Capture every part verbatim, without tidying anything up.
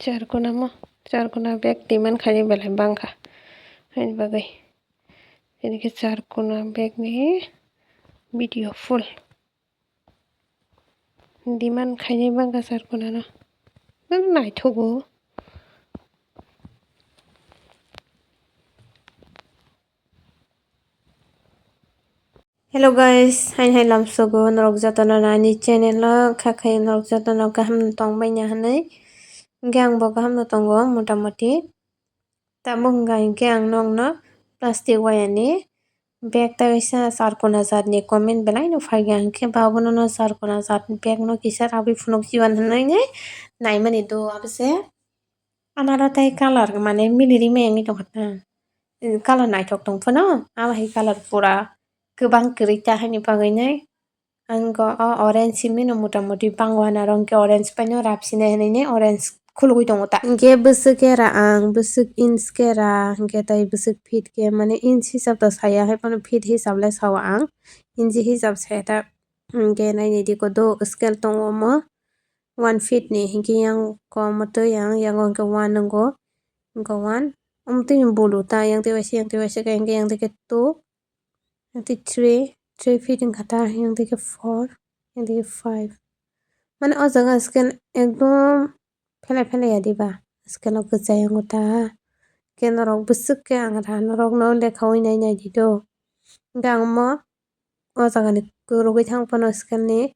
Charkuna mo, charkuna bag demand khainai belai bangkha. Haini bagwi tini khe charkuna bag ni video full demand khainai bangkha charkuna no. Naithogo. Hello guys, haini hai lamsogo norok jotono ani channel o kha khai norok jotono kaham tongbaina hinwi. Hwnkhe ang bo kaham no tongo motamoti. Tabuk hwnkha hinkhe ang nokno plastic waya ni bag ta kaisa charkuna jat ni comment belai no phaikha, hinkhe ba abono no charkuna jat ni bag no kisa rabwi phunuk jiwan hinwi naimani do abose. Amaro tai colour mane mili rimani wngwi tongkha ta. Colour naithok tong phano, abo hai colour pura kwbang kwrwi ta haini bagwi nai. Ang go o orange simi no motamoti bango anaro, hwnkhe orange pai no rap sinai hinwi nai orange khulugwi tongo ta. Hwnkhe bwswk khe ra ang, bwswk inch khe ra, hwnkhe tai bwswk feet khe, mane inch hisab to saya, hai phano feet hisab le sao ang, inchi hisab saya ta. Hwnkhe nainai di kodo scale tongo omo. One feet ni hinkhe yang ko omo twi yang, yang o hinkhe one nwngo, hinkhe one. Omo twi ni bulu ta yang twi waisa, yang twi waisa khe hinkhe yang twi khe two, yang twi three, three feet wngkha ta, yang twi khe four, yang twi khe five. Mane o jaga scale ekdom phelai phelai ya diba? Scale o kwchai wngo ta. Khe norok bwswk khe ang ra norok no lekha wi nai nai di do. Hinkhe ang omo o jaga ni kwrwgwi thang phano scale ni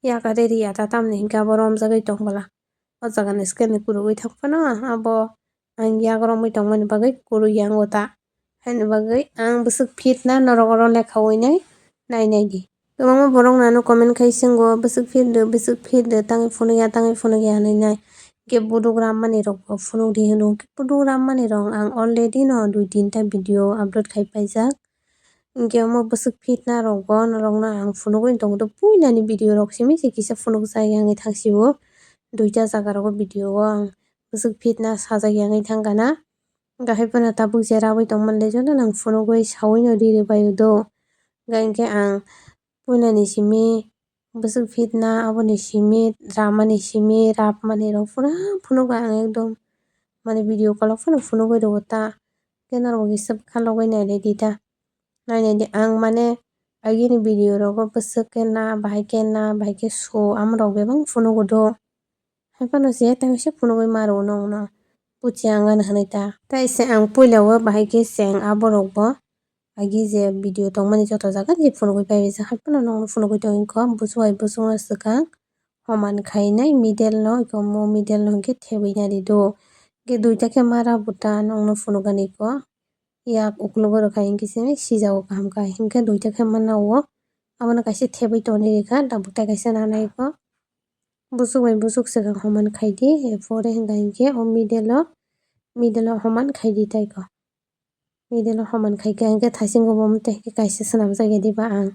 yakari riya ta, tamni hinkhe abo romjagwi tong bwla. O jaga ni scale ni kwrwgwi thang phano abo ang yak romwi tongmani bagwi kwrwi ya wngo ta. Haini bagwi ang bwswk feet na norok oro lekha wi nai nai nai di. Kwbangma borok no ano comment khai swngo, "Bwswk feet rw, bwswk feet rw, tangwi phunuk ya, tangwi phunuk ya," hinwi nai. Hinkhe buduk rammani rok bo phunuk di hwno, hinkhe buduk rammani rok ang already no dui tinta video upload khai paijak. Hinkhe omo bwswk feet na rok bo norok no ang phunugwi tongdo, puila ni video rok simi se kisa phunukjak ya wngwi thang sio, duita jaga rogo video o ang bwswk feet na sajak ya wngwi thang kana. Hwnkhe hai phano tabuk je rabwi tongmani le joto no ang phunugwi saui no riri bai o do. Hwnkhe ang puila ni simi bwswk feet na, aboni simi, ramani simi, rapmani rok pura phunugo ang ekdom. Mane video call o phano phunugwi rwo ta. Khe norok bo kisa bwkha logwi nailai di ta. Nainai di ang mane agini video rogo bwswk khe na, bahai khe na, bahai khe su, amorok bebak phunugo do. Hai phano se tei se phunugwi ma rwo nokno. Puchi ang gana hinwi ta. Tei se ang puila o bahai khe cheng aborok bo. Agi je video tongmani joto jaga ni phunugwi pai rijak, hai phano nokno phunugwi tongwi kho, busu bai busu no swkang homan khainai middle no, eko omo middle no hinkhe thebwi nari do. Hinkhe duita khe mara buta nokno phunukgani kho, yak uklogo rwkha hinkhe se sijago kaham kha, hinkhe duita khe mana o, abono kaisa thebwi tongwi rikha, tabuk tai kaisa nanai kho. Busuk bai busuk swkang homan khaidi, er pore hwnka hinkhe o middle o, middle o homan khaidi tai kho. Middle o homan khai khe, hinkhe thaisingo bo tei kaisa swnamjak ya diba ang.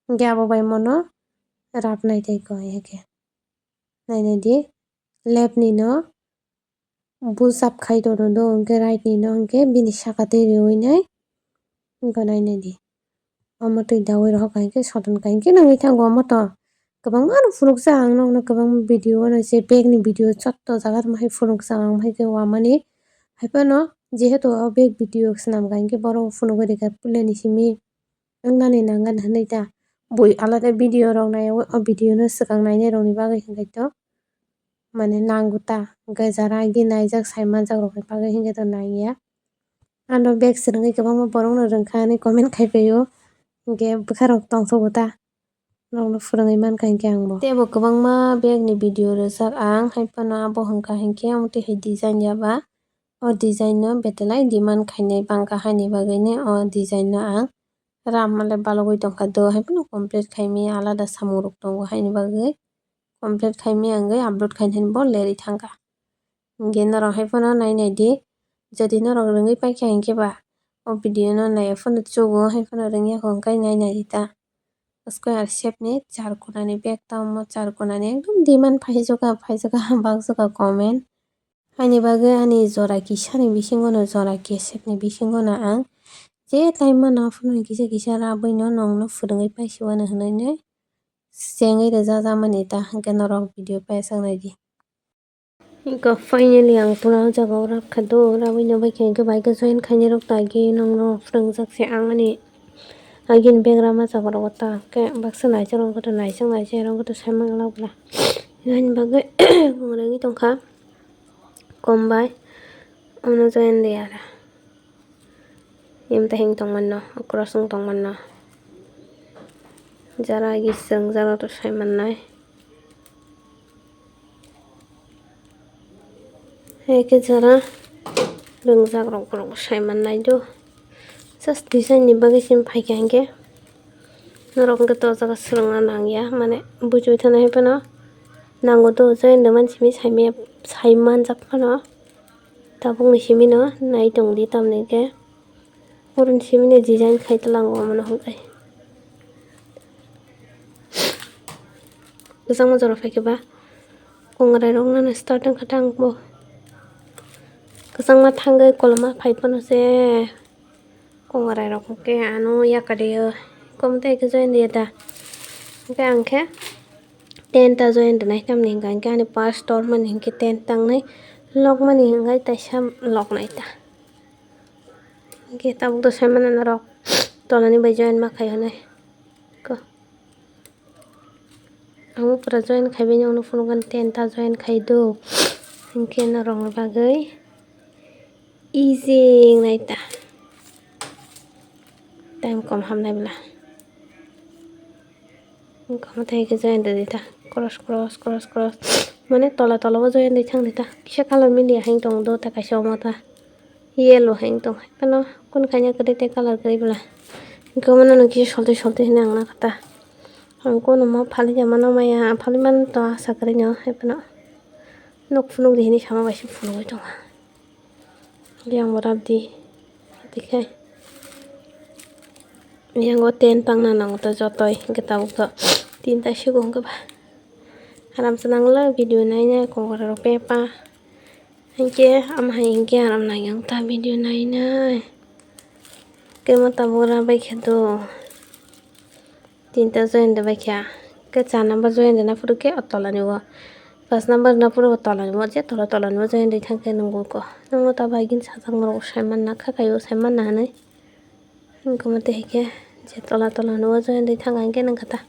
Hinkhe abo bai mono rapnai tei kho, hinkhe nainai di, left ni no buchap khai tono do, hinkhe right ni no hinkhe bini saka tei riui nai, hinkhe nainai di. Omo twi daui rohor kha hinkhe soton kha hinkhe nangwi thango omo to kwbangma no phunukjak ang nokno kwbangma video o no je bag ni video jotto jaga rok no hai phunukjak ang hai khe wamani hai phano jehetu o bag video swnam kha hinkhe borok phunugwi rikha puila ni simi wngnani nangani hinwi ta bui alada video rok nai o video no swkang nainai rok ni bagwi hinkhe to mane nango ta hinkhe jara agi naijak sai manjak rok ni bagwi hinkhe to nangya. Ano bag swrwngwi kwbangma borokno rwngkha hinwi comment khai paio, hinkhe bwkharok tongthogo ta, norokno phwrwngwi mankha hinkhe ang bo. Teibo kwbangma bagni video rwjak ang, hai phano abo hwnkha hinkhe omo twi hai design ya ba, o design no betwlai demand khainai bangkha, haini bagwino o design no ang ram male balogwi tongkha do, hai phano complete khaimaya alada samung rok tongo, haini bagwi complete khaimaya wngwi upload khainani bo lerwi thangkha. Hinkhe norok hai phano nai nai di, jodi norok rwngwi paikha hinkhe ba o video no naiya phano chugo, hai phano rwngya kho hwnkhe nai nai di ta. Square shape ni char kona ni bag ta omo, char kona ni ekdom demand phaijokha, phaijokha, bakjokha comment. Haini bagwi ani jora kisa ni bisingo no, jora kesek ni bisingo no ang je tai mano aphano kisa kisa rabwi no nokno phwrwngwi paisiwano hinwi nai chengwi rwjak jakmani ta, hinkhe norok video paisang nai di. Iko finally ang pura o jaga o rap kha do, rabwi no bai khe hwnkhe bai khe join khainai rok ta agi nong no phwrwngjak se ang ani agi ni background ma jaga rogo ta khe baksa naisik rok goto naisik naisik rok goto sai man glak bwla. Ani bagwi kong rwgwi tong kha kom bai omo no join de ara. Imtahing tongmano, cross wng tongmano. Jara gising jara to sai mannai. Hai khe jara ringjak rok borok bo sai mannai do. Just design ni bagwi sim phaikha hinkhe. Norok hwnkhe to o jaga swrwngna nangya, mane bujiwi thana hai phano nango do, join de man simi sai maya, sai manjak phano. Tabukni simi no nai tong di, tamni khe oroni simi no design khai tlango omono hwnkhai. Kwchangma jora phai khe ba kongrai rok nana start wngkha tang bo. Kwchangma thangwi koloma phai phano se. Kongrai rok hwnkhe ano yakari o kom tei khe join de da. Hwnkhe ang khe ten ta join de nai tamni hwnkha hwnkhe ani pastor mani hwnkhe ten tangnai lok mani hwnkhe taisa lok nai ta. Hwnkhe tabuk to sai mano norok tolani bai join ma khai hwnwi. Ko. Ang pura join khai bini uno phunukgo ten ta join khai do. Hwnkhe norokni bagwi easy wngnai ta. Time kom hamnai bwla. Wngkha omo tei khe join rwdi ta. Cross, cross, cross, cross. Mane tola tola o join rwi thang di ta. Kisa colour mili ya hang tong do ta kaisa omo ta. Yellow hang tong hai phano kun kanya kwrwi tei colour kwrwi bwla. Hwnkhe omo no kisa soltwi soltwi hinwi ang nakha ta. Ang kuno ma phali ya mano maya phali man to asa kwrwi no hai phano. Nuk phunuk di hinwi sama bai se phunugwi tongo. Yang bo rap di. Dikhai. Yang o ten pangna nango to jotoi hwnkhe tabuk to tinta sigo hwnkhe ba. Aram se nangla video naina kongora rok pepa. Hwnkhe ama hai hwnkhe aram nang yang ta video naina. Kemo tabuk ra bai khe do. Tinta join de bai kha. Khe char number join de na phuru khe o tolani o. Paanch number na phuru o tolani o. Je tola tolani o join de thang khe nungo ko. Nungo ta bai gin sajak norok sai manna kha kai o sai manna hinwi. Wngkha omo tei khe je tola tolani o join de thang kha hwnkhe nang kha ta.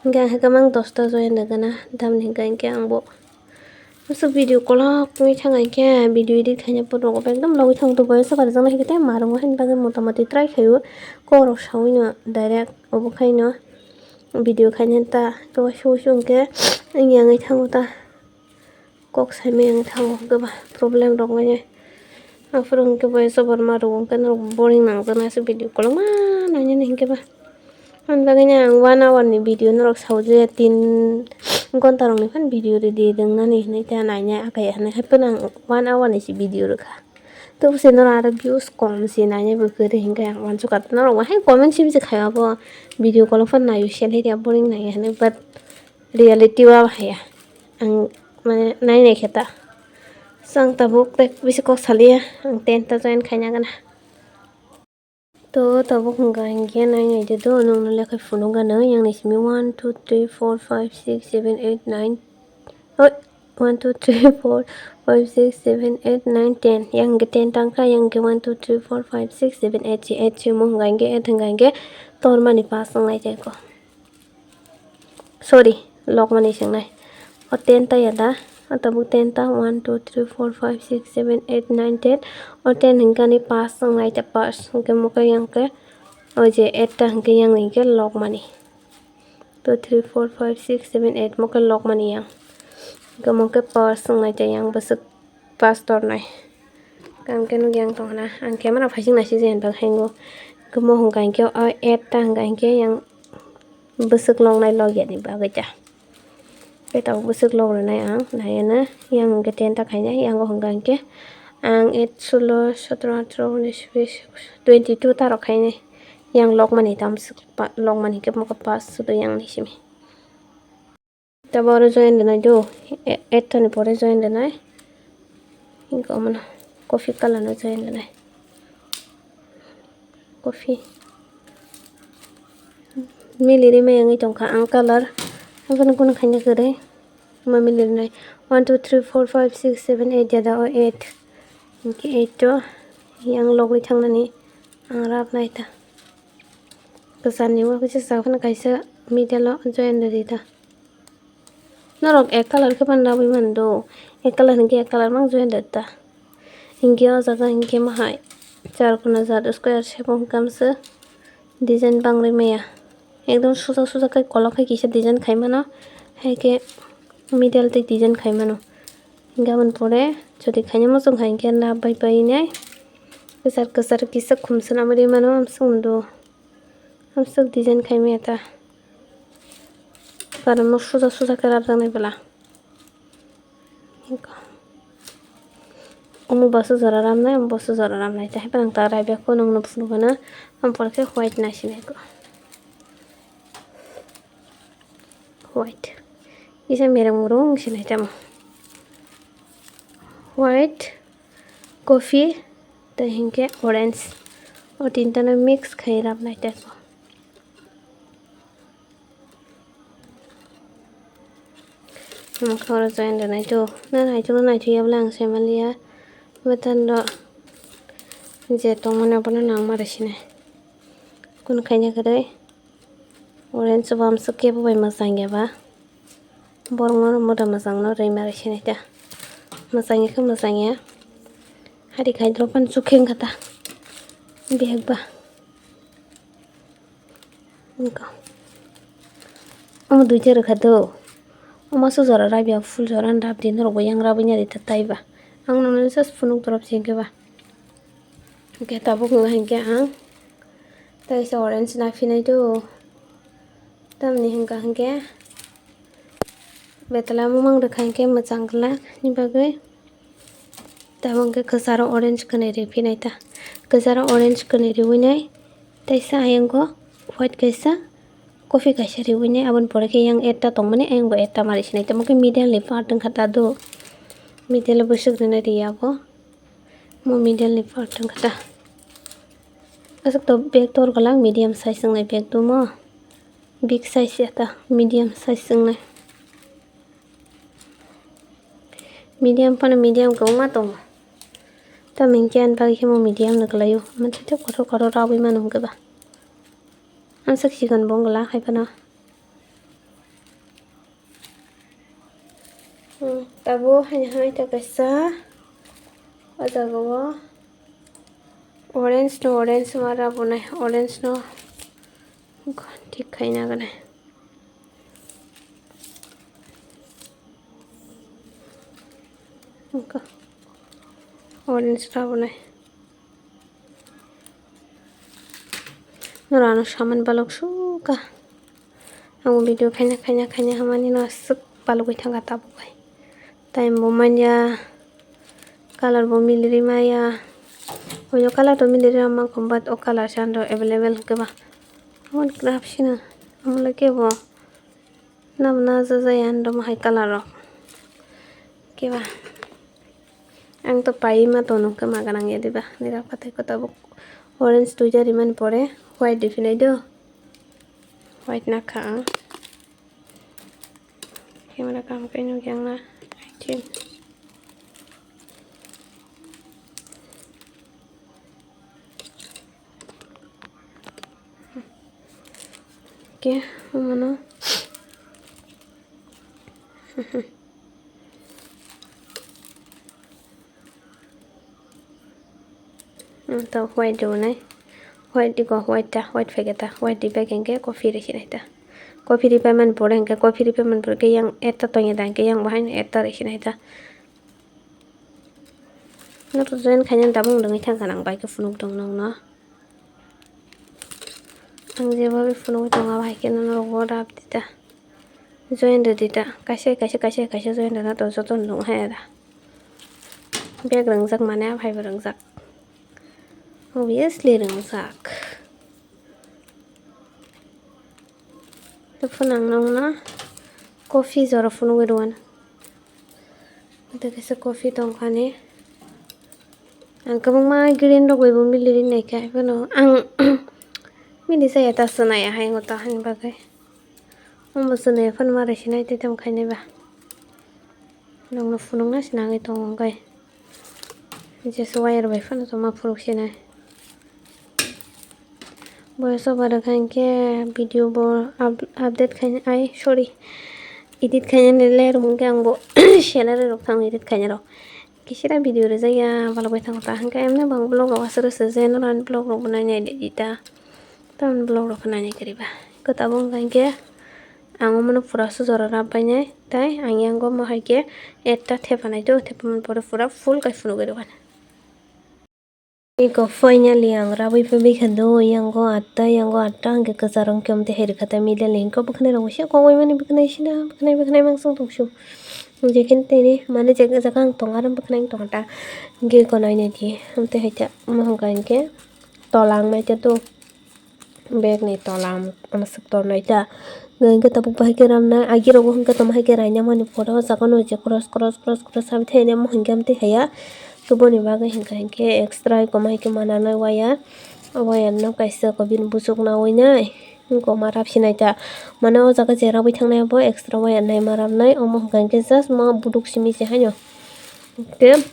Hwnkhe ang khe kwbang dosta join de gana. Damni hwnkha hwnkhe ang bo. Aswk video kolok wngwi thang kha hwnkhe video edit khaina photo rok ekdom logwi thang to boyos o barjak nai hwnkhe tei ma rwngwi haini bagwi mota moti try khaio kok rok saui no direct obo khai no video khaina ta khe waisa waisa hwnkhe wngya wngwi thango ta kok saimaya wngwi thango hwnkhe ba problem rok manya aphuru hwnkhe boyos o borma rwgo hwnkhe norok boring nangjaknai aswk video kolokma nainani hwnkhe ba. Ani bagwino ang one hour ni video norok saui ya, tin ghonta rokni phano video ready ringnani hinwi ta nainai akhai hinwi hai phano ang one hour ni se video rwkha. Tei bwsai norok aro views kom se nainai bo kwrwi hinkhe ang uansukha norok bo hai comment simi se khai abo video kolok phano naio selai ya boring naiya hinwi, but reality o abo haiya ang mane nainai khe ta. So ang tabuk tei bisi kok saliya, ang ten ta join khaina gana. To tabuk hwnkha hinkhe nai naidi do, nwngno lekha phunukgano yang ni simi one two three four five six seven eight nine, oi, one two three four five six seven eight nine ten, yang hwnkhe ten tangkha, yang hwnkhe one two three four five six seven eight si eight si mo hwnkha hinkhe eight hwnkha hinkhe tormani pass wngnai tei ko. Sorry, lokmani swngnai. O ten ta ya da? O tabuk ten ta, one, two, three, four, five, six, seven, eight, nine, ten. O ten hwnkhe ani pass wngnai ta, pass. Hwnkhe mokhe yang khe o je eight ta hwnkhe yang ni hwnkhe lokmani. Two, three, four, five, six, seven, eight mokhe lokmani yang. Hwnkhe mokhe pass wngnai ta yang bwswk. Pastor nai. Ang khe nukya ang tongna. Ang camera phaising naising je hinba khaingo. Khe mo hwnka hinkhe o eight ta hwnka hinkhe yang bwswk loknai lokyani bagwi ta. Khe tabuk bwswk lok rwnai ang naiyana. Yang hwnkhe ten ta khainai, yang o hwnka hinkhe ang eight, solo, sotro, atro, unis, bis, twenty two ta rok khainai. Yang lokmani tamswk pa-, lokmani khe mokhe pass sudo yang ni simi. Tei bo oro join rwnai do, e-, eight ni pore join rwnai. Hinke omono coffee colour no join rwnai. Coffee. Mili rimai wngwi tongkha ang colour. Abono kunu khaina kwrwi. Mami lirnai one, two, three, four, five, six, seven, eight jada o eight. Hinkhe eight to yang logwi thangnani ang rap nai ta. Kwcharni o kisa sa phano kaisa middle o join rwdi ta. Norok ek colour khe phano rabwi mano do. Ek colour hinkhe ek colour mang join rwdi ta. Hinkhe o jaga hinkhe mahai charkona jat square shape o hinkhe amswk design bangwi maya. Ekdom suja suja khe kolok hai kisa design khai mano. Hai khe middle tei design khai mano. Hinkhe aboni pore jodi khaina muchung hai hinkhe nap bai bai nai kwchar kwchar kisa khum swnamwi rwi mano amswk do. Amswk design khai maya ta. Karon no suja suja khe rabjaknai bwla. Omo boso jora ramnai, omo boso jora ramnai. Tei hai phano ta raibya kho nwng no phunukgwna. Omo pore khe white naisinai kho. White. Kisa mereng murung sinai tamo. White, coffee, tei hinkhe orange. O tinta no mix khai rabnai tei kho. Omo khe oro join rwnai to. Na naithok na naithok ya bwle ang sai manliya. Bwtang rok je tongmani abono nangma rw sinai. Kunu khaina kwrwi. Orange bo amswk kebo bai mwchang ya ba. Borokno moda mwchangno rwima rw sinai ta. Mwchang ya khe mwchang ya. Hari khai drop phano chukhe wngkha ta. Bihak ba. Wngkha. Omo duita rwkha do. Omo aswk jora rabya, full jora ni rabdi, norok bo yang rabwi nari ta taiba. Ang nokni just phunuk drop se hinkhe ba. Hinkhe tabuk wngkha hinkhe ang. Tei kaisa orange naphinai do. Tamni hinkha hinkhe. Betala mamang rwkha hinkhe mwchang glak ni bagwi. Tabuk hinkhe kwcharo orange kwnwi riphinai ta. Kwcharo orange kwnwi riwinai. Teisa ayang o white kaisa, coffee kaisa riwinai. Aboni pore khe yang ekta tongmani ayang bo ekta mari sinai. Tamo khe middle ni part wngkha ta do. Middle o bwswk rwnai riya bo. Mo middle ni part wngkha ta. Aswk to bag tor glak medium size wngnai bag do mo. Big size ya ta, medium size wngnai. Medium phano medium kwbangma tongo. Tamni hwnkhe ani bagwi khe mo medium no kwlaio. Omo tei kotor kotor rabwi mano hwnkhe ba. Amswk chikon bo wng glak hai phano. Hmm, tabuk haino hai ta kaisa o jaga o orange no, orange ma rabonai, orange no thik khaina gwnai. Orange rabonai. Norok ano saman balok sukha. Ang video khaina, khaina, khaina hamani no aswk balogwi thangkha tabuk bai. Time bo manya, color bo miliri maya. Oyo color to miliri mangkha, but o color se ando available hwnkhe ba. Aboni kwrap sino. Amo lake bo. Nabana jajaya ando mohai color rok. Khe ba. Ang to paiwi ma tono khe ma gwnang ya diba. Nira pathai ko tabuk orange duita rimani pore white riphinai do. White nakha ang. Camera kaham khe nukya ang na. I think. Khe omono. Hmm, to white rwnai. White iko white ta, white phai khe ta, white ripai khe hwnkhe coffee rw sinai ta. Coffee ripai mani pore hwnkhe, coffee ripai mani pore khe yang ekta tongya da hwnkhe yang bo haino ekta rw sinai ta. Norok join khainani tabuk wng thangkha nang bai khe phunuk tong nokno. Ang jeba bai phunugwi tongo, abo hai khe norok bo rap di ta. Join rw di ta. Kaisa, kaisa, kaisa, kaisa join rwna tongo, joto no nung hai da. Bag rwngjak mane, abo hai bo rwngjak. Obviously rwngjak. Tei phano ang nokno coffee jora phunugwi rwna. Tei kaisa coffee tongkha ni. Ang kwbangma green rok bai bo mili ri nai khe, haiphano ang mili chaya ta, swnaya hai wngkha ta, haini bagwi. Omo swnaya phano ma rwisi nai tei tamo khainai ba. Nokno phunukna se nangwi tongo hwnkhe. Jesa wire bai phano tongma phunuk sinai. Boyos over rwkha hinkhe video bo up-, update khainai, ai, sorry, edit khainani ler hinkhe ang bo salary rok thango edit khainai rok. Kisira video rwjakya balok bai thango ta hinkhe emne bang vlog rok aswk rwsajak norok ani vlog rok bo nainai de di ta. Tamoni vlog rok khe nainai kwrwi ba. Kwtal bo wngkha hinkhe ang omono pura sujaro rap bainai. Tai ang yango omo hai khe ekta thepanai do, thepamani pore pura full kai phunugwi rwgani. Eko finally ang rabwi phaibikha do, yango atta, yango atta hwnkhe kwcharo wngkhe omo twi hai rwkha tai middle ni hwnkhe bwkhwnai rok waisa kok bai mani bwkhwnai sina bwkhwnai bwkhwnai mansong tongsu. Jekhe tini mane je jaga ang tongo aro bwkhwnai wng tongkha ta. Hwnkhe eko nainai di omo twi hai ta omo hwnkha hinkhe tola wng nai ta do. Bag ni tola am-, amswk tornai ta. Hwnkhe tabuk bahai khe ramnai, agi rogo hwnkhe tamo hai khe rainamani pore o jaga no je cross, cross, cross, cross habithai nai omo hwnkhe amtwi haya. Tuboni bagwi hwnkha hinkhe extra koma hai khe mananai wire. O wire no kaisa ko bini buchuk nawi nai. Hwnkhe ma rap sinai ta. Mane o jaga je rabwi thangnai abo extra wire nai ma rapnai. Omo hwnkha hinkhe just ma buduk simi se haino. Hwnkhe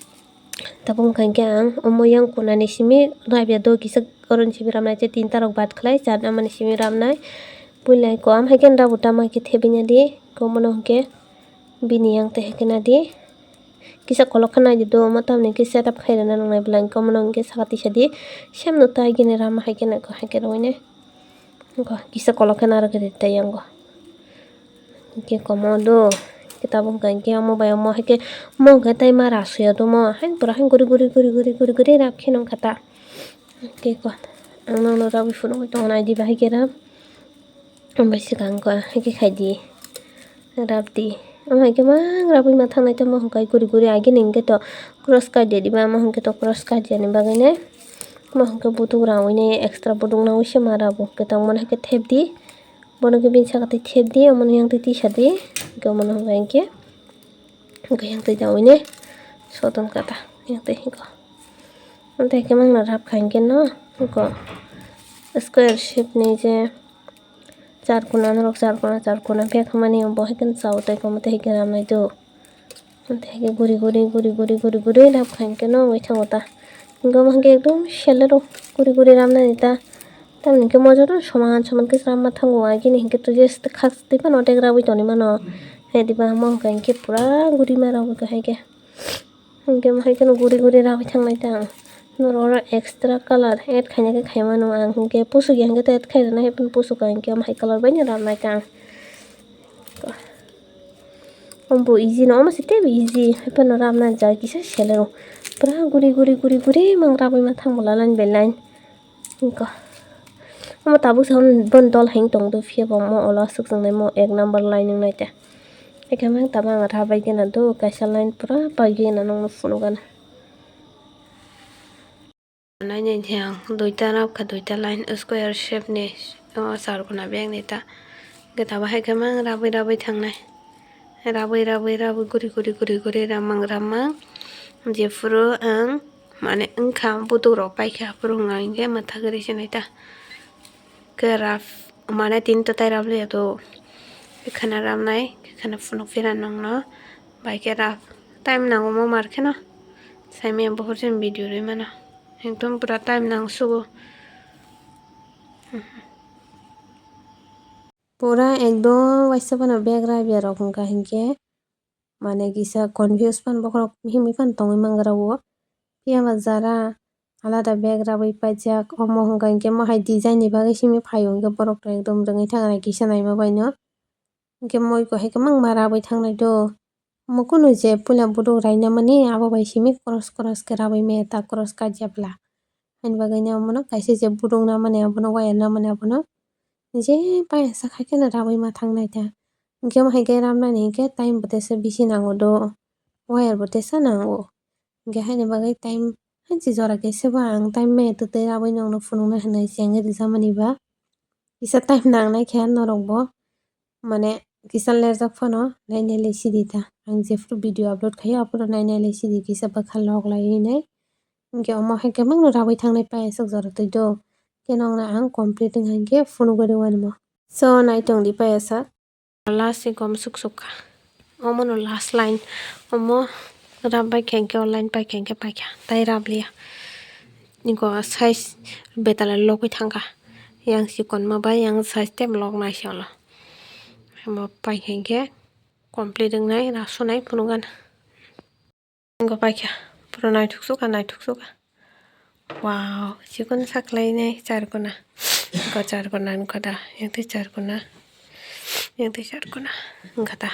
Tabuk wngkha hinkhe ang omo yang kunani simi rabya do kisa oron simi ramnai tei tinta rok bad khlai charnamani simi ramnai. Puila ko am hai khe rabu tamo hai khe thebina di ko mono hinkhe bini yang tei hai khe nadi kisa kolok khe nai di do omo tamni khe setup khai rwna nangnai bwla hinkhe omono hinkhe saka tisa di sem no tai gini rama hai khe nai ko hai khe rwui nai. Wngkha kisa kolok khe narwk rwdi tei yango. Hwnkhe komo do. Hwnkhe tabuk hwnkha hinkhe omo bai omo hai khe omo hwnkhe tei ma rasuya do omo. Hain pura hain guri guri rap khe nung kha ta. Hwnkhe ko ang nono rabwi phunugwi tongo nai di bahai khe rap. Omo bai swkang ko hai khe khai di. Rap di. Omo hai khe mang rabwi ma thangnai tamo hwnkhe guri guri agini hwnkhe to cross kaide diba omo hwnkhe to cross kaijani bagwi nai. Omo hwnkhe buduk rangwi nai extra buduk nangwi se ma rabo hwnkhe tongmani hai khe thep di. Bono khe bini saka twi thep di, omo ni yang twi tisa di. Hwnkhe omo no hwnkha hinkhe hwnkhe yang twi daui nai soton kata yang twi hinko. Amtwi khe mang no rap kha hinkhe no hinko square shape ni je. Char kona norok char kona char kona bek mani bo hai khe chao tei komo tei hai khe ramnai do. Tei hai khe guri guri guri guri guri guri rap kha hinkhe no wngwi thango ta. Hinkhe omo hinkhe ekdom selero guri guri ramnani ta. Tamoni hinkhe mo joto soman soman khe ramma thango agini hinkhe to just khak twi phano tek rabwi tongwi mano. Hai diba omo hinkhe pura guri ma rok hai khe. Hwnkhe omo hai kheno guri guri rabwi thangnai ta ang. Norok oro extra colour add khaina khe khai mano ang. Hwnkhe pusuk ya hwnkhe to add khai rwna hai phano pusuk ang hwnkhe omo hai colour bai no rabnai ta ang. Omo bo easy no, omo se teibo easy. Hai phano rabna jai kisa selero. Pura guri guri guri guri mang rabwi ma thang bwla line by line. Wngkha. Omo tabuk se hwn, bon dol hai wng tong do, phiya bo omo olo aswk chwngnai, mo ek number line wngnai ta. Haikhe mang tamo ang rabai gana do, kaisa line pura pai gana nokno phunuk gana. Nainai khe ang duita rab kha, duita line square shape ni, o, char kona bag ni ta. Hwnkhe tamo haikhe mang rabwi rabwi thangnai. Rabwi, rabwi, rabwi, guri, guri, guri, guri, ramang, ramang. Jephuru ang, mane, wngkha, buduk rok paikha, aphuru wngkha, hinkhe mwthagwi rw sinai ta. Khe rab, mane, tini to tai rab liya to. Ekhana ramnai, ekhana phunuk phira nangno. Bai khe rab, time nango mo mar kheno. Saimaya bohor jen video rwi mano. Ekdom pura time nang sugo. Pura ekdom waisa phano bag rabya rok wngkha hinkhe, mane kisa confuse phano bokhorok himwi phano tongwi mangra o. Phiya ba jara alada bag rabwi paijak, omo hwnkha hinkhe mo hai design ni bagwi simi phaio hinkhe borok rok ekdom rwngwi thangna kisa naima baino. Hinkhe moi ko hai kwbangma rabwi thangnai do. Omo kunu je puila buduk raina mani abo bai simi cross cross khe rabwi maya ta cross kajya bwla. Haini bagwi no omono kaisa je buduk na mani abono wire na mani abono je paya sak hai kheno rabwi ma thangnai ta. Hinkhe omo hai khe ramnani hinkhe time bo teisa bisi nango do, wire bo teisa nango. Hinkhe haini bagwi time hansi jora khe sebo ang time maya twtwi rabwi nokno phunukna hinwi chengwi rijamani ba. Kisa time nangnai khe norok bo mane kisa lerjak phano nainai lai sidi ta. Ang jephuru video upload khaio aphuru nainai lai sidi kisa bwkha lok lai hinwi. Hinkhe omo hai khe mangno rabwi thangnai paya sak jora twi do. Khe nokno ang complete wngkha hinkhe phunugwi rwmani mo. So nai tongdi paya sak. Last ni gom suk suk kha. Omo no last line. Omo rab bai khe hinkhe online pai khe hinkhe paikha. Tai rab liya. Niko size betala logwi thangkha. Yang chikonma bai yang size tei log naisi olo. Omo pai khe hinkhe complete wngnai, rasunai phunukgana. Wngkha paikha, pura naithok sukha, naithok sukha. Wow, chikon saklainai charkona. Wngkha charkona wngkha da, yang tei charkona, yang tei charkona wngkha da.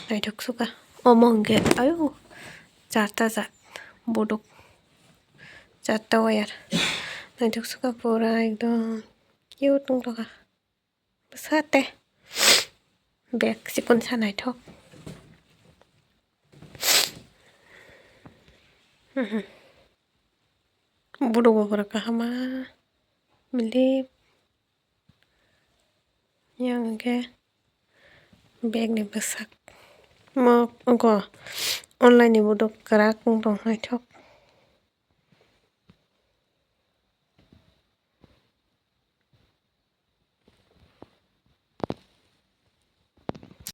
Naithok sukha. Omo hwnkhe, ayo, charta jat, bodok, charta wire. Naithok sukha pura ekdom cute wngtokha. Bwsa tei bag chikon sa naithok. Mhm. Budugo pura kahama milik. Yang hwnkhe bag ni bwsak. Mo oko online ni buduk kwrak wng tong naithok.